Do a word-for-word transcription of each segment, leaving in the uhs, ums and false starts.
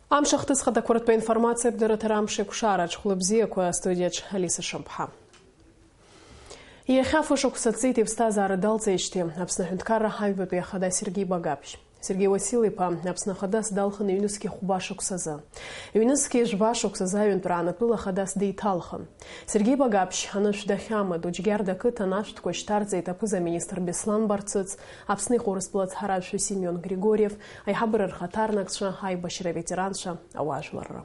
Амш ахҭыс хадақәа ртәы информациа абдарыҭара амш еиқәшараҿ хәлыбзиақәа астудиаҿ Алиса Шамԥҳа. Иахьа фышықәса ҵит иԥсҭазаара далҵеижьҭеи Аԥсны аҳәынҭқарра аҩбатәи ахада Сергеи Багаԥшь. Сергеи Уасил-иԥа Аԥсны ахадас далхын ҩнызқьи хәба шықәсазы. Ҩнызқьи жәба шықәсазы аҩынтәраан атәыла ахадас деиҭалхын. Сергеи Багаԥшь анышә дахьамадоу Џьгьарда ақыҭан ашәҭқәа шьҭарҵеит аԥыза-министр Беслан Барцыц, Аԥсны иҟоу Урыстәыла ацҳаражәҳәаҩ Семион Григориев, аиҳабыра рхаҭарнакцәа, аибашьра аветеранцәа, ауаажәларра.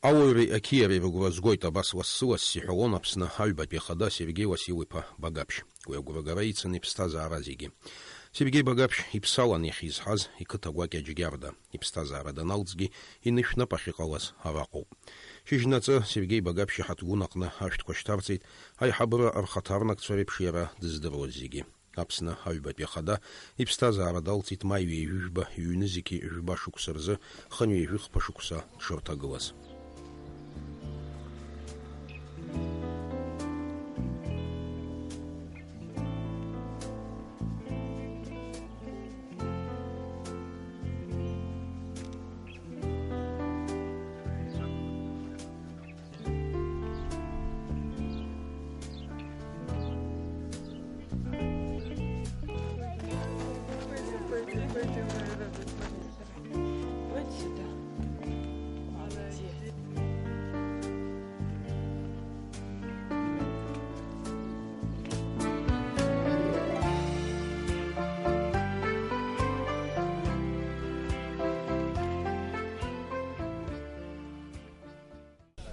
Ауаҩреи ақьиареи рыгәра згоит, абас лассы-ласс иҳәалон Аԥсны аҩбатәи ахада Сергеи Уасил-иԥа Багаԥшь. Уи агәрагара ицын иԥсҭазаара зегьы. Сергеи Багаԥшь иԥсалан иахьизҳаз иқыҭа гәакьа Џьгьарда. Иԥсҭазаара даналҵгьы инышә нап ахьыҟалаз араҟоуп. Шьыжьнаҵы Сергеи Багаԥшь иҳаҭгәын аҟны ашәҭқәа шьҭарҵеит аиҳабыра рхаҭарнакцәа реиԥш иара дыздыруаз зегьы. Аԥсны аҩбатәи ахада иԥсҭазаара далҵит маи ҩажәи жәба ҩнызқьи жәба шықәса рзы хынҩажәи хԥа шықәса дшырҭагылаз.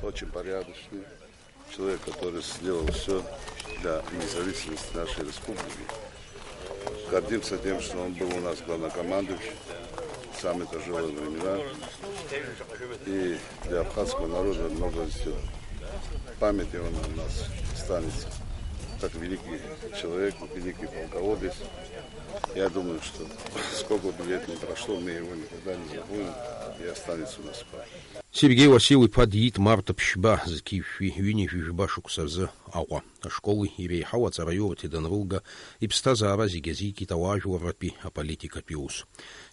Очень порядочный человек, который сделал все для независимости нашей республики. Гордимся тем, что он был у нас главнокомандующим в самые тяжелые времена. И для абхазского народа много сделал. Память его у нас останется как великий человек, великий полководец. Я думаю, что сколько бы лет ни прошло, мы его никогда не забудем и останется у нас в памяти. Сергеи Уасил-иԥа диит март ԥшьба, зқьи жәшәи ҩынҩажәи жәба шықәса рзы Аҟәа ашколи иреиҳау аҵараиурҭеи данрылга, иԥсҭазаара зегьы азикит ауаажәларратәи аполитикатәи ус.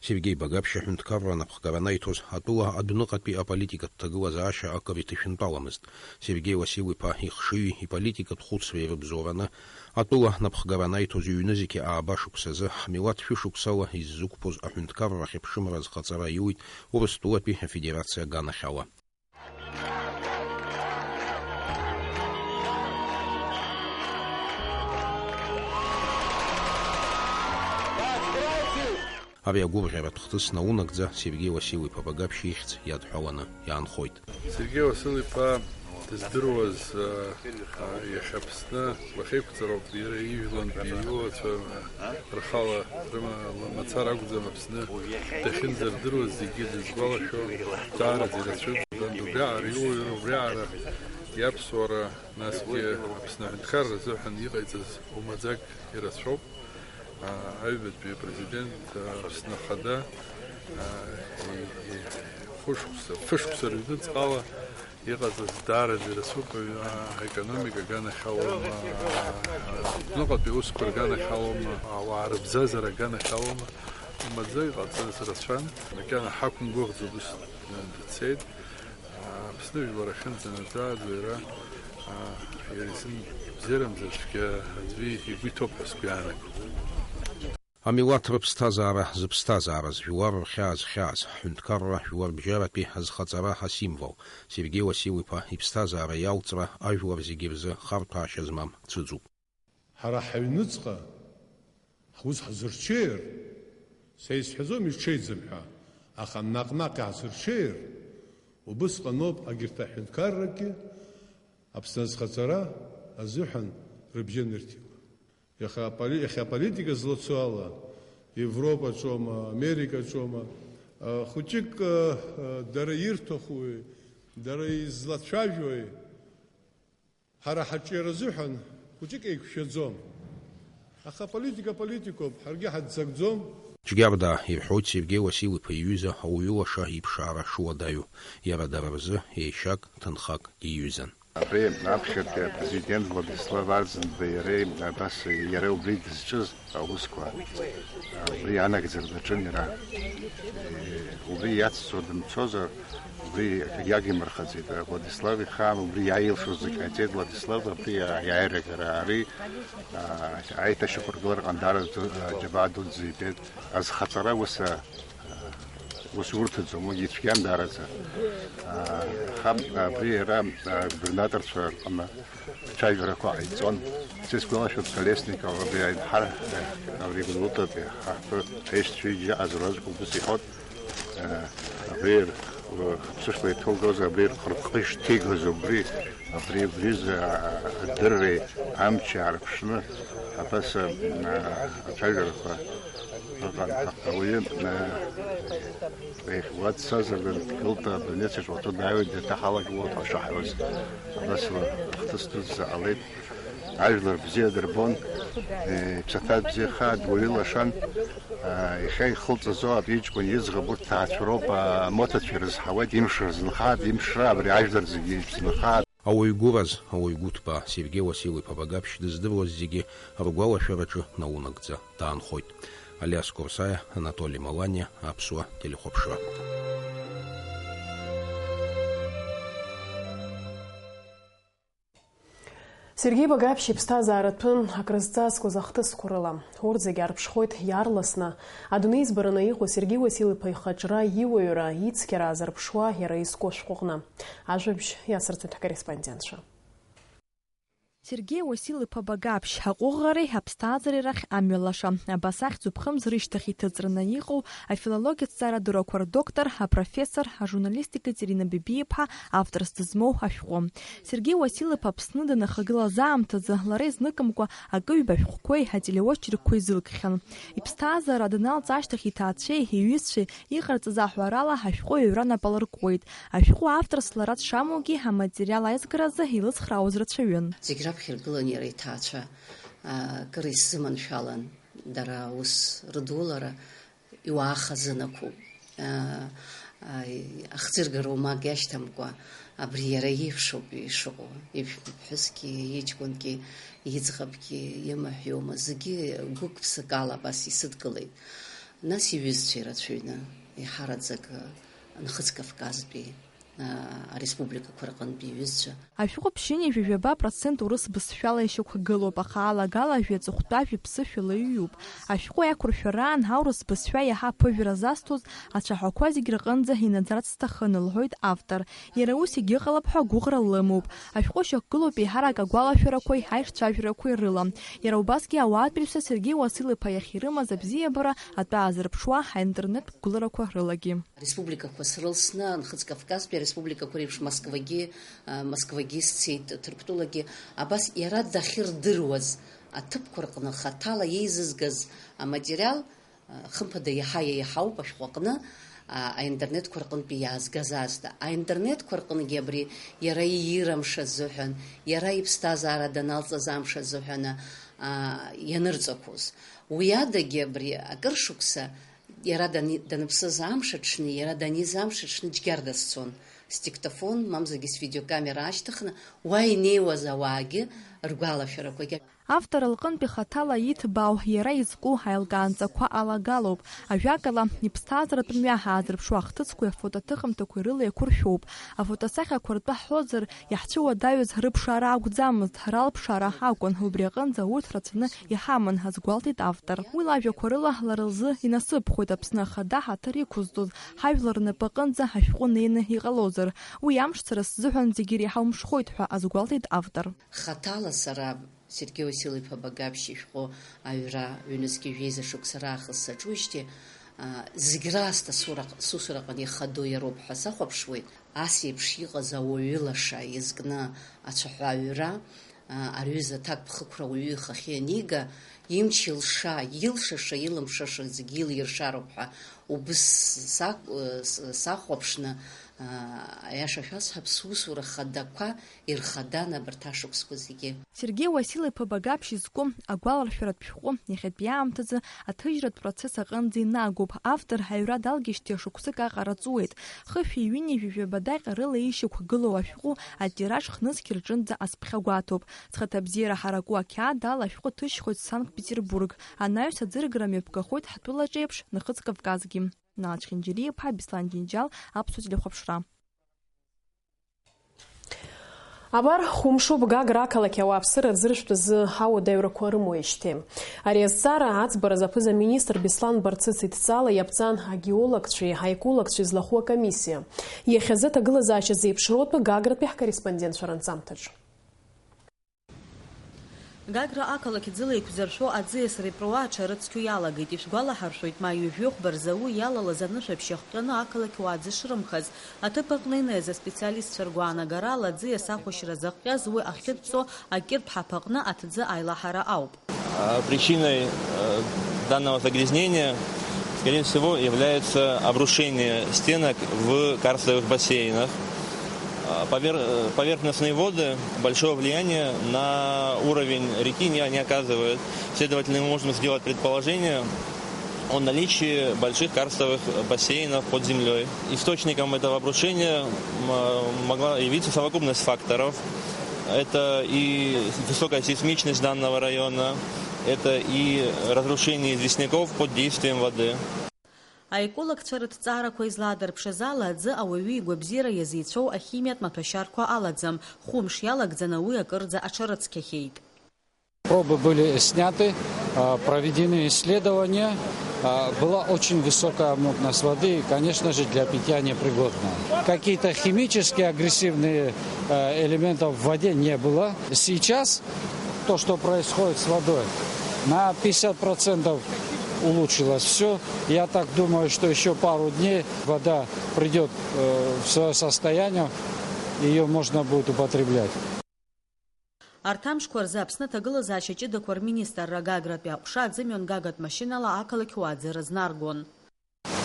Сергеи Багаԥшь аҳәынҭқарра анапхгара анаиҭоз, атәыла адәныҟатәи аполитикатә ҭагылазаашьа акыр иҭышәынтәаламызт. Сергеи Уасил-иԥа ихшыҩи иполитикатә хәыцреи рыбзоураны, атәыла анапхгара анаиҭоз ҩнызқьи ааба шықәсазы, ҳмилаҭ шәышықәсала иззықәԥоз аҳәынҭқарра ахьыԥшымра азхаҵара аиуит Урыстәылатәи Афедерациа аганахьала. Ари агәырӷьаратә хҭыс наунагӡа Сергеи Уасил-иԥа Багаԥшь ихьӡ иадҳәаланы иаанхоит. Сергеи Уасил-иԥа дыздыруаз, а, а, иахьа Аԥсны уахеиқәҵароуп, иара ижәлантәи иуацәа, а, рхала рыма-, мацара акәӡам Аԥсны дахьынӡардыруаз зегьы дызгәалашәо даараӡа ирацәоуп. Убриаҟара иуаҩра, убриаҟара иаԥсуара, насгьы Аԥсны аҳәынҭқарра азыҳәан иҟаиҵаз умаӡак ирацәоуп. А, аҩбатәи апрезидент, а, Аԥсны Ахада, а, и-, и-, хәышықәса, фышықәса рыҩнуҵҟала иҟаҵаз даараӡа ирацәоуп, аҩ-, а, аекономика аганахьалома, а, а, аҟнытәи аусқәа рганахьалома, ауаа рыбзазара аганахьалома, умаӡа иҟаҵаз рацәан, макьана ҳақәымгәыӷӡо ус, а, дцеит. Аԥсны жәлар ахьынӡанаӡааӡо иара, а, иара изын бзиарамзар цәгьа аӡәы игәы иҭоуп ҳәа сгәы иаанагом. Амилаҭ рыԥсҭазаара зыԥсҭазаараз, жәлар рхьаа зхьааз, ҳҳәынҭқарра жәларбжьаратәи азхаҵара асимвол, Сергеи Уасил-иԥа иԥсҭазаара иалҵра ажәлар зегьы рзы харҭәаашьа змам цәыӡуп. Ҳара ҳаҩныҵҟа ҳус ҳзырҽеир, са исҳәаӡом ирҽеиӡам ҳәа, аха наҟ-наҟ иаҳзырҽеир, убысҟаноуп агьырҭ аҳәынҭқаррагьы Аԥсны азхаҵара азыҳәан рыбжьы анырҭиуа. Иахьа аполи-, иахьа аполитика злацо ала, Европаҿоума, Америкаҿоума, а, хәыҷык, а, а, дара ирҭахуи, дара излацәажәои, ҳара ҳаҿиара азыҳәан хәыҷык еиқәшәаӡом. Аха аполитика политикоуп, ҳаргьы ҳаццакӡом. Џьгьардаа ирҳәоит Сергеи Уасил-иԥа иҩыза ауаҩы лаша иԥшаара шуадаҩу. Иара дара рзы еишьак, ҭынхак диҩызан. Абри аԥхьатәи апрезидент Владислав Арӡынба иареи абас иара убри дызҿыз аусқәа, убри анагӡара даҿын иара. Убри иацҵо дымцозар, убри иагимырхаӡеит. Владислав ихаан убри иааилшоз зегь ҟаиҵеит. Владислав абри иааирагара ари, аиҭашьақәыргылара ҟандара ду-, џьабаа дуӡӡа ибеит. Азхаҵара ус, ус урҭаӡом, уигьы ицәгьан даараӡа. Аха абри иара губернаторцәа рҟны ацәажәарақәа ҟаиҵон. Сызгәалашәоит, Колесников абри аиҳар, абри Гәдоуҭатәи ҳаҳҭыр аишьцәа ҩыџьа азуразкәа убыс иҳәон, абри рхыԥсышла иҭоугоз, абри рхырхы ишҭигоз убри, абри, абри рзы адырреи амчи аарԥшны, абас, ацәажәарақәа ыҟан. Ауаҩы, уа дцазар, дгылт, абольницаҿ уаҵәы дааиуеит, дҭаҳалагылоит ҳәа шаҳҳәоз. Абасала ахҭыс дуӡӡа ҟалеит. Ажәлар бзиа дырбон, иԥсаҭа бзиахааит, дуаҩы лашан. Иахьа ихылҵазо абри иҷкәын иӡӷаб урҭ ҭаацәароуп, амоҭацәа ирызҳауеит, имш рзынхааит, имшра абри ажәлар зегьы ирзынхааит. Ауаҩ гәыраз, ауаҩ гәыҭбаа Сергеи Уасил-иԥа Багаԥшь дыздыруаз зегьы ргәалашәараҿы наунагӡа даанхоит. Алиас Курсаиа, Анатоли Маланиа, Аԥсуа телехәаԥшра. Сергеи Багаԥшь иԥсҭазаараҭәын акрызҵазкуаз ахҭысқәа рыла. Урҭ зегьы аарԥшхоит иаарласны, адунеи збараны иҟоу Сергеи Уасил-иԥа ихаҿра, иуаҩра, ицқьара аазырԥшуа иара изку ашәҟәы аҟны. Ажәабжь иацырҵоит ҳкорреспондентцәа. Сергеи Уасил-иԥа Багаԥшь аҟәыӷареи аԥсҭазаареи рахь амҩа лаша. Абас ахьӡуп хымз рышьҭахь иҭыҵраны иҟоу афилологиатә зҵаара дурақәа рдоктор, апрофессор, ажурналистика Ҵирина Бебиаԥҳа авторс дызмоу ашәҟәы. Сергеи Уасил-иԥа Аԥсны данахагылаз аамҭазы лара изныкымкәа акы-ҩба ашәҟәқәеи ателеочеркқәеи зылкхьан. Иԥсҭазаара даналҵ ашьҭахь иҭаацәеи иҩызцәеи иҟарҵаз аҳәарала ашәҟәы аҩра нап алыркуеит. Ашәҟәы авторс лара дшамоугьы аматериал аизгаразы илыцхраауаз рацәаҩын. Зегь раԥхьа иргылан иара иҭаацәа, акыр исзыманшәалан, дара аус рыдулара, иуаа хазынақәоуп. Ахӡыргара умак иашьҭамкәа, абри иара иеиԥшоуп ишыҟоу, иԥшәмаԥҳәысгьы, иҷкәынгьы, иӡӷабгьы, имаҳә иоума, зегьы гәык-ԥсык ала абас исыдгылеит. Нас иҩызцәа ирацәаҩны, еиҳараӡак Нхыҵ Кавказтәи ареспубликақәа рҟынтәи иҩызцәа. Ашәҟәы ԥшьынҩажәи жәаба процент урыс бызшәала ишьақәгылоуп, аха алагала жәа-ҵыхәтәажәи ԥсышәала иҩуп. Ашәҟәы иақәыршәараан аурыс бызшәа иаҳа аԥыжәара зазҭоз ацәаҳәақәа зегь рҟынӡа инаӡарц сҭахын, лҳәоит автор. Иара ус егьыҟалап ҳәа агәыӷра лымоуп. Ашәҟәы шьақәгылоуп еиҳарак агәалашәарақәеи аиҿцәажәарақәеи рыла. Иара убасгьы ауаатәыҩса Сергеи Уасил-иԥа иахь ирымаз абзиабара атәы аазырԥшуа аинтернет қәгыларақәа рылагьы. Ареспубликақәа срылсны, Нхыҵ Кавказтәи ареспубликақәа реиԥш Москвагьы, а, Москвагьы сцеит, Ҭырқәтәылагьы. Абас иара дахьырдыруаз аҭыԥқәа рҟны хаҭала еизызгаз аматериал, а, хымԥада иаҳа иаиҳауп ашәҟәы аҟны, а, аинтернетқәа рҟынтәи иаазгаз аасҭа. Аинтернетқәа рҟынгьы абри иара иира мшы азыҳәан, иара иԥсҭазаара даналҵыз амш азыҳәан, а, ианырҵақәоз. Уи адагьы абри акыр шықәса Иара дани-, даныԥсыз амш аҽны, иара даниз амш аҽны џьгьарда сцон. Сдиктофон, мамзаргьы свидеокамера аашьҭыхны, уа инеиуаз ауаагьы ргәалашәарақәагьы. Автор лҟынтәи хаҭала иҭбаау, иара изку аилкаанҵақәа алагалоуп. Ажәакала, иԥсҭазааратә мҩа аазырԥшуа ахҭысқәеи афотоҭыхымҭақәеи рыла еиқәыршәоуп. Афотосахьақәа ртәы ҳҳәозар, иаҳцәыуадаҩыз рыԥшаара акәӡамызт, ралԥшаара акәын, убри аҟынӡа урҭ рацәаны иҳаман, азгәалҭеит автор. Уи лажәақәа рыла лара лзы инасыԥхоит Аԥсны Ахада ҳаҭыр иқәызҵоз, ҳажәлар рнапы аҟынӡа ашәҟәы неины иҟалозар. Уи амш сара сзыҳәан зегьы иреиҳау мшхоит ҳәа азгәалҭеит автор. Хаҭала сара Сергеи Васил-иԥа Багаԥшь ишәҟәы аҩра ҩнызқьи жәеиза шықәса раахыс саҿуижьҭеи, а, зегь раасҭа сура-, сусураҟны ихадоу иароуп ҳәа сахәаԥшуеит. Ас еиԥш иҟаз ауаҩы лаша изкны ацәаҳәа аҩра, а, ари ҩыза аҭакԥхықәра ауаҩы ихахьы анига, Имч илша, илшаша, илымшаша зегьы илиршароуп ҳәа убыс сак-, с-, сахәаԥшны, аа, аиаша шәасҳәап, сусура хадақәа ирхадан абарҭ ашықәсқәа зегьы. Сергеи Уасил-иԥа Багаԥшь изку агәаларшәаратә шәҟәы иахьатәи аамҭазы аҭыжьратә процесс аҟынӡа инагоуп. Автор аҩра далгеижьҭеи шықәсык аҟара ҵуеит. Хышәи ҩынҩажәи жәаба даҟьа рыла ишьақәгылоу ашәҟәы атираж хнызқь рҿынӡа азԥхьагәаҭоуп. Зхаҭабзиара ҳараку ақьаад ала ашәҟәы ҭышьхоит Санкт-Петербург. Анаҩс аӡыргара мҩаԥгахоит ҳтәылаҿ еиԥш, Нахыҵ Кавказгьы. Налач Хинџьариа-иԥа, Беслан Џьынџьал, Аԥсуа телехәаԥшра. Абар, хәымшуп Гагра ақалақь ауааԥсыра аӡыржәтә азы ауадаҩрақәа рымоуижьҭеи. Ари азҵаара аӡбаразы аԥыза-министр Беслан Барцыц идҵала иаԥҵан агеологцәеи аекологцәеи злахәу акомиссиа. Иахьазы аҭагылазаашьа зеиԥшроутәы Гагратәи ҳкорреспондентцәа ранҵамҭаҿ. Гагра ақалақь ӡыла еиқәзыршәо аӡиас репроа аҽарыцқьо иалагеит. Ишәгәалаҳаршәоит, ма ҩажәи хәба рзы ауи иалалаз анышәаԥшь иахҟьаны ақалақь уаа аӡы шрымхаз. Аҭыԥ аҟны инеиз аспециалистцәа ргәаанагарала, аӡиас ахәашьра зыхҟьаз уи ахьыдҵо акьыртә ҳаԥаҟны аҭӡы аилаҳара ауп. А, причиной, э, данного загрязнения, скорее всего, является обрушение стенок в карстовых бассейнах. А, повер-, э, поверхностные воды большого влияния на уровень реки не, не оказывают. Следовательно, мы можем сделать предположение о наличии больших карстовых бассейнов под землей. Источником этого обрушения, м, могла явиться совокупность факторов. Это и высокая сейсмичность данного района, это и разрушение известняков под действием воды. Аекологцәа рыҭҵаарақәа излаадырԥшыз ала, аӡы ауаҩы игәабзиара иазеицәоу ахимиатә маҭәашьарқәа алаӡам, хәымш иалагӡаны уи акырӡа аҽарыцқьахьеит. Пробы были сняты, а, проведены исследования, а, была очень высокая мутность воды и, конечно же, для питья непригодная. Какие-то химические агрессивные, а, элементов в воде не было. Сейчас то, что происходит с водой, на пятьдесят процентов улучшилось всё. Я так думаю, что ещё пару дней вода придёт, э, в своё состояние, её можно будет употреблять. Арҭ амшқәа рзы Аԥсны аҭагылазаашьа ҷыдақәа рминистрра Гагратәи аҟәша аӡымҩангагатә машьынала ақалақь уаа аӡы рызнаргон.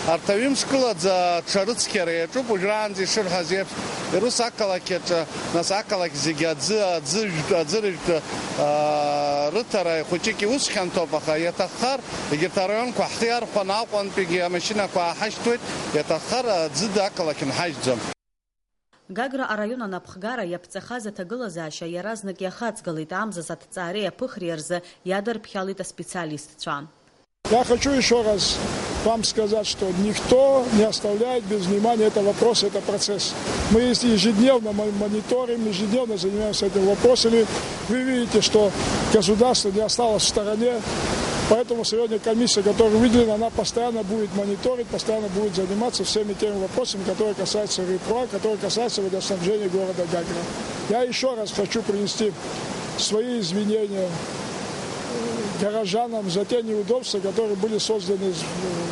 Арҭ аҩымш кылаӡа аҽарыцқьара иаҿуп, уажәраанӡа ишырҳәаз еиԥш, ирус ақалақь аҿы, нас ақалақь зегьы аӡы, аӡы жәтә, аӡырыжәтә, аа, рыҭара хәыҷык иус хьанҭоуп, аха иаҭаххар, егьырҭ араионқәа ҳхы иархәаны Аҟәантәигьы амашьынақәа ааҳашьҭуеит, иаҭаххар аӡы ақалақь нҳажьӡом. Гагра араион анапхгара иаԥҵахаз аҭагылазаашьа иаразнак иахаҵгылеит, амзазы аҭҵаареи аԥыхреи рзы иадырԥхьалеит аспециалистцәа. Я хочу ещё раз вам сказать, что никто не оставляет без внимания этот вопрос, это процесс. Мы ес-, ежедневно мо-, мониторим, ежедневно занимаемся этими вопросами. Вы видите, что государство не осталось в стороне, поэтому сегодня комиссия, которая выделена, она постоянно будет мониторить, постоянно будет заниматься всеми теми вопросами, которые касаются РИПРО, которые касаются водоснабжения города Гагры. Я ещё раз хочу принести свои извинения горожанам за те неудобства, которые были созданы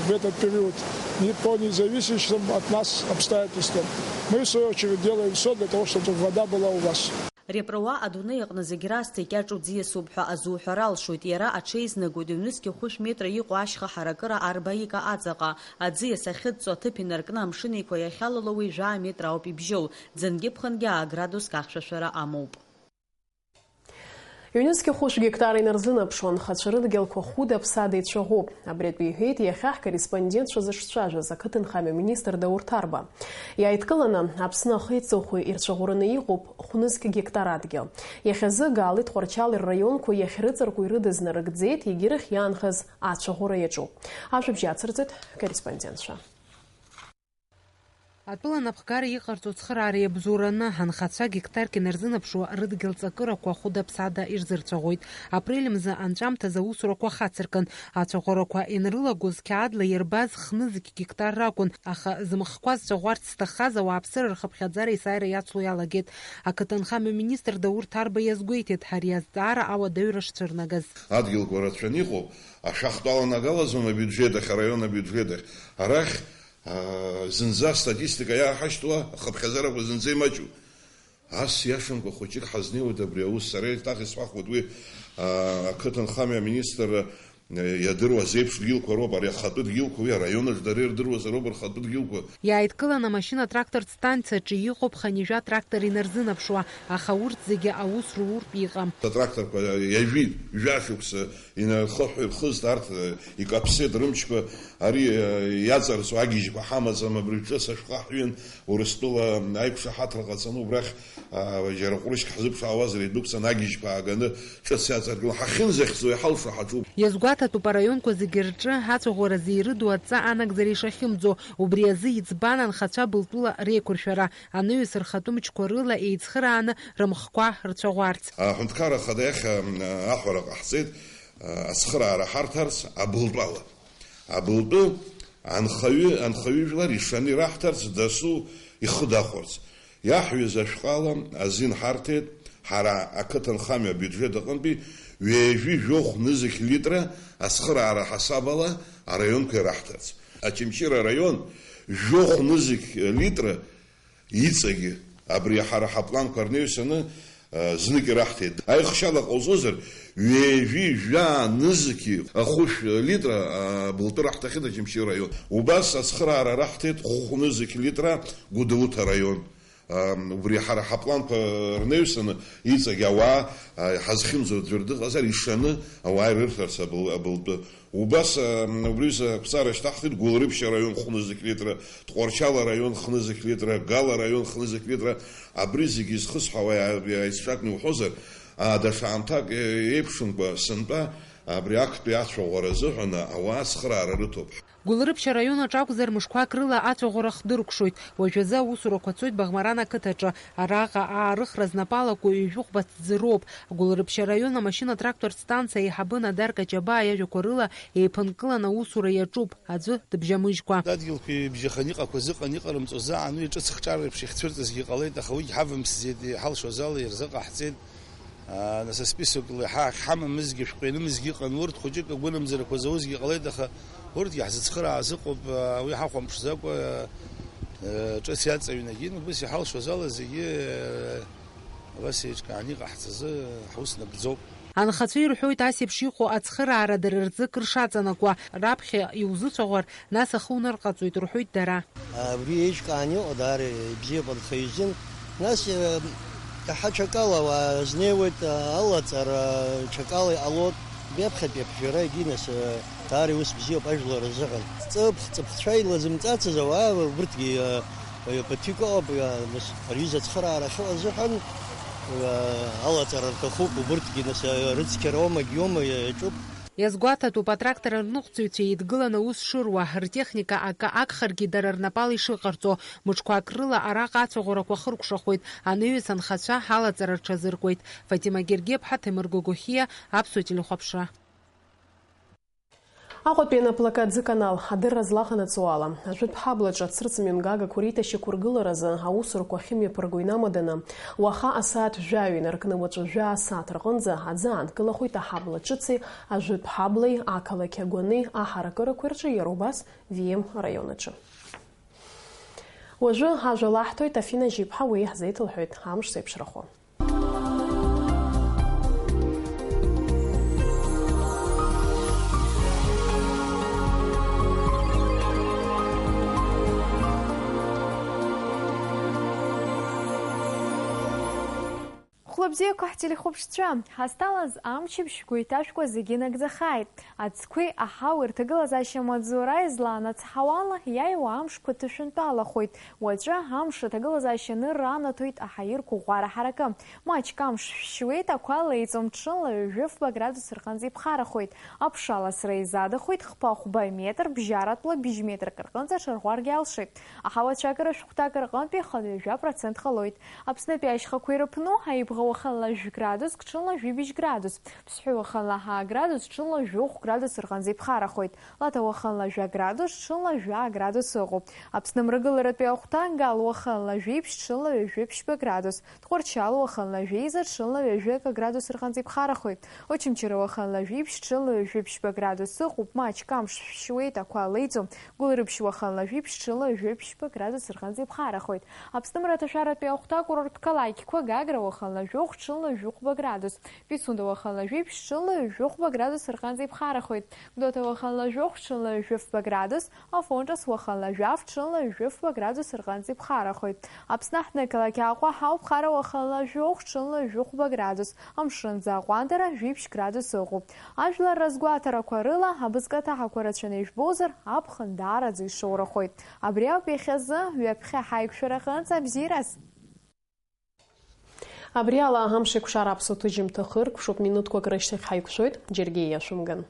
в этот период не-, по независящим от нас обстоятельствам. Мы, в свою очередь, делаем всё для того, чтобы вода была у вас. РИПРО адунеи аҟны зегь раасҭа икьаҿу ӡиасуп ҳәа азуҳәар алшоит, иара аҽеизнагоит, ҩнызқьи хәышә метра иҟоу ашьха ҳаракыра арба ика аҵаҟа. Аӡиас ахьыдҵо аҭыԥ инаркны амшын еиқәа иахьалало уи жәаа метра ауп ибжьоу, ӡынгьы ԥхынгьы аа градуск ахьшәашәара амоуп. Ҩнызқьи хәышә гектар инарзынаԥшуа анхацәа рыдгьылқәа хәыда-ԥсада ицәаӷәоуп. Абри атәы иҳәеит иахьа ҳкорреспондентцәа зышцәажәоз ақыҭанхамҩа министр Даур Ҭарба. Иааидкыланы, Аԥсны ахи аҵыхәеи ирцәаӷәараны иҟоуп хәнызқь гектар адгьыл. Иахьазы Гаали Тҟәарчали рраионқәа иахьрыҵаркуа ирыдыз нарыгӡеит, егьирахь иаанхаз ацәаӷәара иаҿуп. Ажәабжь ацырҵеит ҳкорреспондентцәа. Атәыла анапхгара иҟарҵо ацхыраара иабзоураны, анхацәа гектарк инарзынаԥшуа рыдгьыл ҵакырақәа хәыда-ԥсада ирзырцәаӷәоит. Апрель мзы анҵәамҭазы аусурақәа хацыркын. Ацәаӷәарақәа ианрылагоз, қьаадла иарбаз хнызқь гектар ракәын, аха зымхқәа зцәаӷәарц зҭаххаз ауааԥсыра рхыԥхьаӡара есааира иацло иалагеит. Ақыҭанхамҩа министр Даур Ҭарба иазгәеиҭеит, ари азҵаара ауадаҩра шцәырнагаз. Адгьылқәа рацәаны иҟоуп, ашәахтә аланагалаӡом абиуџьет ахь, араион абиуџьет ахь. Арахь Аа, зынӡа астатистика иааҳашьҭуа, ахыԥхьаӡарақәа зынӡа имаҷу. Ас иашамкәа хәыҷык ҳазнеиуеит абри аус. Сара еиҭах исҳәахуеит уи, аа, ақыҭанхамҩа аминистрра, э, иадыруаз еиԥш дгьылқәа роуп, ари ахатәы дгьылқәа, уи араионаҿ дара ирдыруазароуп рхатәы дгьылқәа. Иааидкылан амашьына-трактортә станциаҿы иҟоуп хынҩажәа трактор инарзынаԥшуа, аха урҭ зегьы аус руртә иҟам. Атракторқәа ҩажәи жәашықәса инархыҳәҳәа ирхызт, арҭ, э, икаԥсеит рымчқәа, ари, э, иаҵарҵо агьежьқәа ҳамаӡам, абри ҿыц ашәҟәы ҳҩын, Урыстәыла аиқәшаҳаҭра ҟаҵаны убрахь, а, џьара ҟәрышьк ҳзыԥшаауазар идәықәҵаны агьежьқәа ааганы ҿыц иаҵаркны ҳахьынӡахьӡо иҳалшо ҳаҿуп. Иазгәаҭатәуп араионқәа зегьы рҿы аҵәаӷәара зеирыду адҵа анагӡара ишахьымӡо, убри азы иӡбан анхацәа Былтәыла реиқәыршәара, анаҩс рхатәы мчқәа рыла еицхырааны рымхқәа рцәаӷәарц. Аҳәынҭқарра Ахада иахь, а, аҳәара ҟаҳҵеит, а, ацхыраара ҳарҭарц абылтәала. Абылтәы анхаҩы, анхаҩыжәлар ишаны ираҳҭарц дасу ихы дахәарц. Иаҳҩыз ашәҟәала азин ҳарҭеит, ҳара ақыҭанхамҩа абиуџьет аҟынтәи ҩажәи жәохә нызқь литра ацхыраара ҳасабала араионқәа ираҳҭарц. Очамчыра араион жәохә нызқь литра иҵегьы абри ҳара ҳапланқәа рнаҩсаны, а, знык ираҳҭеит. Аихшьала ҟауҵозар, ҩажәи жәаа нызқь ахәышә литра, а, былтәы раҳҭахьеит Очамчыра араион. Убас ацхыраара раҳҭеит хәнызқь литра Гәдоуҭа араион. А, убри ҳара ҳапланқәа рнаҩсаны иҵегь ауаа, а, ҳазхьымӡо аӡәыр дыҟазар, ишаны ауаа ирырҭарц абыл-, абылтәы. Убас, а, убри аҩыза ақәҵара шьҭаҳхит Гәылрыԥшь араион хәнызқь литра, Тҟәарчал араион хнызқь литра, Гал араион хнызқь литра, абри зегьы изхысҳәаауа иа-, иа-, аизҿакны иуҳәозар, а, даҽа аамҭак, е-, еиԥшымкәа сынтәа абри актәи ацәаӷәара азыҳәан ауаа ацхыраара рыҭоуп. Гәылрыԥшь араион аҿы акәзар, мышқәак рыла аҵәаӷәара хдыркәшоит. Уажәазы аусурақәа цоит Баӷмаран ақыҭаҿы. Араҟа аарыхра знапалақәоу ҩажәихәба ҭӡы роуп. Гәылрыԥшь араион амашьына-трактортә станциа аиҳабы Надар Каҷабаа иажәақәа рыла, еиԥынкылан аусура иаҿуп, аӡәы дыбжьамыжькәа. Адгьылқәа ибжьахан иҟақәаз ыҟан, иҟарымҵоз аан уи ҿыц хҿар реиԥш ихьцәырҵызгьы ҟалеит, аха уигь ҳавымсӡеит, иҳалшоз ала ирзыҟаҳҵеит. Аа, нас асписокла иаҳа ахьҳамамызгьы, шәҟәы ианымызгьы ыҟан, урҭ хәыҷык агәынамӡарақәа зауазгьы ҟалеит, аха урҭгьы ҳзыцхырааз ыҟоуп, аа, уи ҳахәамԥшӡакәа, аа, ҿыц иаҵаҩны акгьы, убас иҳалшоз ала зегьы, аа, абас еиҿкааны иҟаҳҵазы ҳус нагӡоуп. Анхацәа ирҳәоит, ас еиԥш иҟоу ацхыраара дара рзы кыр шаҵанакуа, раԥхьа иузыцәаӷәар, нас ахы унарҟаҵоит, рҳәоит дара. Абри еиҿкааны иҟоу даара ибзиоуп анхаҩы изын. Нас, э, иаҳа ҽакала ауаа знеиуеит, э, алаҵара ҽакала иҟалоит. Абри аԥхьатәи аԥжәара егьи нас, э, даара иус бзиоуп ажәлар рзыҳәан. Ҵыԥх, ҵыԥхцәа илазымҵацыз ауаа убырҭгьы, э, э, ԥыҭҩык ыҟоуп, э, нас ари изы ацхыраара ахьыҟоу азыҳәан, э, алаҵара рҭахуп, убырҭгьы нас, э, рыцқьара оумагь иоума иаҿуп. Иазгәаҭатәуп, атрактор арныҟәцаҩцәа еидгыланы аус шыруа, ртехника акы агхаргьы дара рнапала ишыҟарҵо. Мыҿқәак рыла араҟа ацәаӷәарақәа хыркәшахоит, анаҩс анхацәа алаҵара рҽазыркуеит. Фатима Гергеԥҳа, Ҭемыр Гогохиа, Аԥсуа телехәаԥшра. Аҟәатәи анаплакы аӡы канал адырра злаҟанаҵо ала, ажәытә ҳаблаҿы ацырҵмҩангагақәа реиҭашьақәыргыларазы аусурақәа ахьымҩаԥырго инамаданы, уаха асааҭ жәаҩа инаркны уаҵәы жәаа сааҭ рҟынӡа аӡы аанкылахоит аҳабла ҿыци ажәытә ҳаблеи, ақалақь агәани аҳаракырақәеи рҿы, иара убас Вием раион аҿы. Уажәы ажәа лаҳҭоит Афина Жьиԥҳа, уи ҳзеиҭалҳәоит амш зеиԥшрахо. Хәлабзиақәа ҳтелехәаԥшцәа, ҳазҭалаз амчыбжь шәгәы иҭашәкуа зегьы нагӡахааит. Аӡқәеи аҳауеи рҭагылазаашьа маҵзура излаанацҳауа ала иааиуа амшқәа ҭышәынтәалахоит. Уаҵәы амш аҭагылазаашьа анырра анаҭоит аҳаирқәа ӷәӷәара ҳаракы. Маҷк амш шәшьуеит, ақәа леиҵом, ҽынла ҩажәи фба градус рҟынӡа иԥхарахоит. Аԥша аласра изадахоит, хԥа-хәба метр, бжьаратәла быжь метрак рҟынӡа аҽарӷәӷәаргьы алшоит. Аҳауа ацәакара шәҟәҭак рҟынтәи хынҩажәа процент ҟалоит. Аԥснытәи ашьхақәа ирыԥну аибӷа Уахынла жәградус, ҽынла жәибжь градус. Ԥсҳәы уахынла ҳаа градус, ҽынла жәохә градус рҟынӡа иԥхарахоит. Лаҭа уахынла жәа градус, ҽынла жәаа градус ыҟоуп. Аԥсны мрагыларатәи ахәҭа Гал уахынла жәиԥшь, ҽынла ҩажәи ԥшьба градус. Тҟәарчал уахынла жәеиза, ҽынла ҩажәи акы градус рҟынӡа иԥхарахоит. Очамчыра уахынла жәиԥшь, ҽынла ҩажәи ԥшьба градус ыҟоуп, маҷк амш шәшьуеит, ақәа леиӡом. Гәылрыԥшь уахынла жәиԥшь, ҽынла ҩажәи ԥшьба градус рҟынӡа иԥхарахоит. Аԥсны мраҭашәаратәи ахәҭа акурорттә қалақьқәа Гагра уахынла жәохә, ҽынла ҩажәи хәба градус. Пицунда уахынла жәиԥшь, ҽынла ҩажәи хәба градус рҟынӡа иԥхарахоит. Гәдоуҭа уахынла жәохә, ҽынла ҩажәи фба градус. Афон Ҿыц уахынла жәаф, ҽынла ҩажәи фба градус рҟынӡа иԥхарахоит. Аԥсны аҳҭнықалақь Аҟәа ҳауп, Хара уахынла жәохә, ҽынла ҩажәи хәба градус. Амшынӡы аҟәандара жәиԥшь градус ыҟоуп. Ажәлар разгәаҭарақәа рыла, абызкаҭаҳақәа рацәаны ижәбозар, аԥхын даараӡа ишоурахоит. Абри ауп иахьазы, ҩаԥхьа ҳаиқәшәараҟынӡа абзиараз! Абри ала амш еиқәшара аԥсуа ҭыжьымҭа хыркәшоуп, минуҭқәак рышьҭахь ҳаиқәшәоит, џьаргьы иашәымган.